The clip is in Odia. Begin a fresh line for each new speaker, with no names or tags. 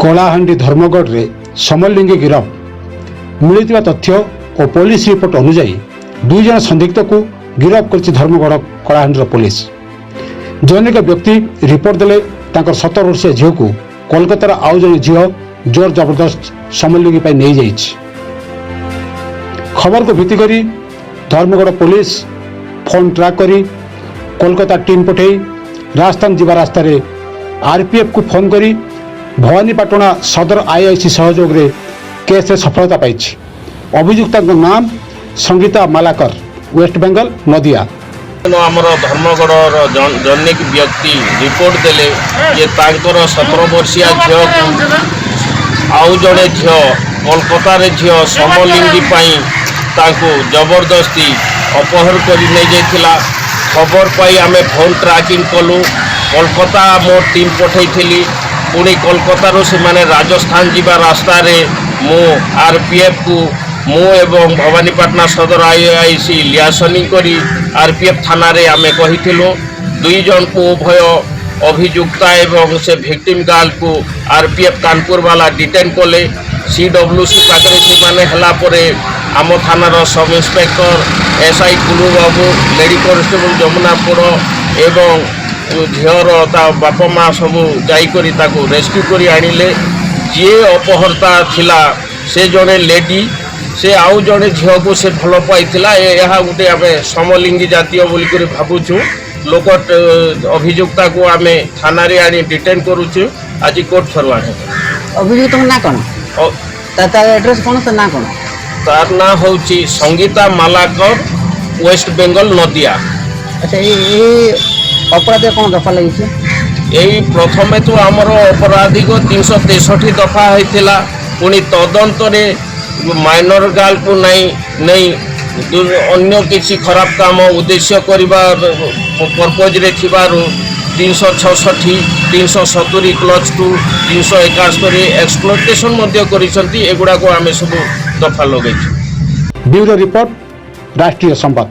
କଳାହାଣ୍ଡି ଧର୍ମଗଡ଼ରେ ସମଲିଙ୍ଗୀ ଗିରଫ। ମିଳିଥିବା ତଥ୍ୟ ଓ ପୋଲିସ ରିପୋର୍ଟ ଅନୁଯାୟୀ 2 ଜଣ ସନ୍ଦିଗ୍ଧକୁ ଗିରଫ କରିଛି ଧର୍ମଗଡ଼ କଳାହାଣ୍ଡିର ପୋଲିସ। ଜନୈକ ବ୍ୟକ୍ତି ରିପୋର୍ଟ ଦେଲେ, ତାଙ୍କର 17 ବର୍ଷୀୟ ଝିଅକୁ କୋଲକାତାର ଆଉ ଜଣେ ଝିଅ ଜୋର ଜବରଦସ୍ତ ସମଲିଙ୍ଗୀ ପାଇଁ ନେଇଯାଇଛି। ଖବରକୁ ଭିତ୍ତି କରି ଧର୍ମଗଡ଼ ପୋଲିସ ଫୋନ୍ ଟ୍ରାକ୍ କରି କୋଲକାତା ଟିମ୍ ପଠାଇ ରାଜସ୍ଥାନ ଯିବା ରାସ୍ତାରେ ଆର୍ପିଏଫ୍କୁ ଫୋନ୍ କରି ଭବାନୀପାଟଣା ସଦର ଆଇଆଇସି ସହଯୋଗରେ କେସ୍ରେ ସଫଳତା ପାଇଛି। ଅଭିଯୁକ୍ତଙ୍କ ନାମ ସଙ୍ଗୀତା ମାଲାକର, ୱେଷ୍ଟବେଙ୍ଗଲ, ନଦିଆ।
ଦିନ ଆମର ଧର୍ମଗଡ଼ର ଜନୈକ ବ୍ୟକ୍ତି ରିପୋର୍ଟ ଦେଲେ ଯେ ତାଙ୍କର 17 ବର୍ଷିଆ ଝିଅକୁ ଆଉ ଜଣେ ଝିଅ, କୋଲକାତାରେ ଝିଅ, ସମଲିଙ୍ଗୀ ପାଇଁ ତାଙ୍କୁ ଜବରଦସ୍ତି ଅପହରଣ କରି ନେଇଯାଇଥିଲା। ଖବର ପାଇ ଆମେ ଫୋନ୍ ଟ୍ରାକିଂ କଲୁ। କୋଲକାତା ମୋ ଟିମ୍ ପଠାଇଥିଲି। ପୁଣି କୋଲକାତାରୁ ସେମାନେ ରାଜସ୍ଥାନ ଯିବା ରାସ୍ତାରେ ମୁଁ ଆର୍ପିଏଫ୍କୁ, ମୁଁ ଏବଂ ଭବାନୀପାଟଣା ସଦର ଆଇଆଇସି ଲିଆସନିଂ କରି ଆର୍ପିଏଫ୍ ଥାନାରେ ଆମେ କହିଥିଲୁ। 2 ଜଣକୁ, ଉଭୟ ଅଭିଯୁକ୍ତା ଏବଂ ସେ ଭିକ୍ଟିମ୍ ଗାର୍ଲକୁ ଆର୍ପିଏଫ୍ କାନପୁର ବାଲା ଡିଟେନ୍ କଲେ। ସିଡବ୍ଲ୍ୟୁସି ପାଖରେ ସେମାନେ ହେଲା ପରେ ଆମ ଥାନାର ସବ୍ ଇନ୍ସପେକ୍ଟର ଏସ୍ଆଇ କୁଲୁ ବାବୁ, ଲେଡି କନଷ୍ଟେବଲ ଯମୁନା ପୋଡ଼ ଏବଂ ଝିଅର ତା ବାପା ମା ସବୁ ଯାଇକରି ତାକୁ ରେସ୍କ୍ୟୁ କରି ଆଣିଲେ। ଯିଏ ଅପହର୍ତ୍ତା ଥିଲା, ସେ ଜଣେ ଲେଡି। ସେ ଆଉ ଜଣେ ଝିଅକୁ ସେ ଭଲ ପାଇଥିଲା। ଏହା ଗୋଟେ ଆମେ ସମଲିଙ୍ଗୀ ଜାତୀୟ ବୋଲିକରି ଭାବୁଛୁ। ଲୋକ ଅଭିଯୁକ୍ତାକୁ ଆମେ ଥାନାରେ ଆଣି ଡିଟେନ୍ କରୁଛୁ। ଆଜି କୋର୍ଟ ଫରୱାର୍ଡ଼ ହେବ।
ଅଭିଯୁକ୍ତଙ୍କ ନାଁ କ'ଣ? ତା ଆଡ୍ରେସ୍ କ'ଣ, ତା ନାଁ କ'ଣ?
ତାର ନାଁ ହେଉଛି ସଙ୍ଗୀତା ମାଲାକର, ୱେଷ୍ଟ ବେଙ୍ଗଲ, ନଦିଆ।
ଆଚ୍ଛା, ଏଇ ଅପରାଧରେ କ'ଣ ଦଫା ଲାଗିଛି?
ଏଇ ପ୍ରଥମେ ତ ଆମର ଅପରାଧିକ 363 ଦଫା ହେଇଥିଲା। ପୁଣି ତଦନ୍ତରେ ମାଇନର ଗାର୍ଲକୁ ନେଇ ନେଇ ଅନ୍ୟ କିଛି ଖରାପ କାମ ଉଦ୍ଦେଶ୍ୟ କରିବା ପର୍ପଜରେ ଥିବାରୁ 366, 370 କ୍ଲଜ୍ 2, 371, ଏକ୍ସପ୍ଲୋଟେସନ୍ ମଧ୍ୟ କରିଛନ୍ତି। ଏଗୁଡ଼ାକୁ ଆମେ ସବୁ ଦଫା ଲଗେଇଛୁ।
ବ୍ୟୁରୋ ରିପୋର୍ଟ, ରାଷ୍ଟ୍ରୀୟ ସମ୍ବାଦ।